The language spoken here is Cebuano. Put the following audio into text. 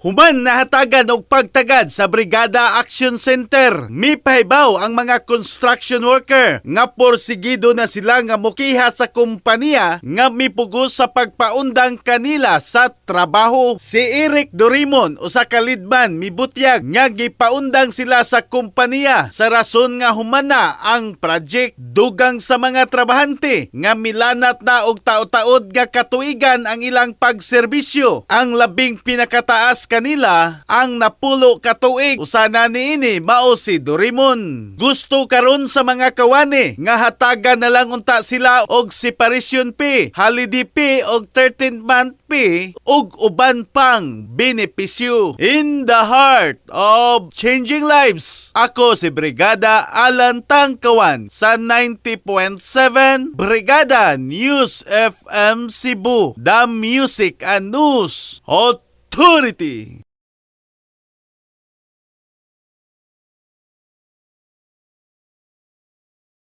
Human nahatagan og pagtagad sa Brigada Action Center, mipahibaw ang mga construction worker nga porsigido na sila nga mukiha sa kompanya nga mipugos sa pagpaundang kanila sa trabaho. Si Eric Dorimon, usa ka leadman, mibutyag nga gipaundang sila sa kompanya sa rason nga humana ang project. Dugang sa mga trabahante nga milanat na og taod-taod nga katuigan ang ilang pagserbisyo. Ang labing pinakataas kanila ang 10 katuig. Usa na niini mao si Dorimon. Gusto karon sa mga kawani nga hatagan na lang unta sila og separation pay, holiday pay og 13th month pay ug uban pang benepisyo. In the heart of changing lives, ako si Brigada Alan Tangkawan sa 90.7 Brigada News FM Cebu, the Music and News Authority.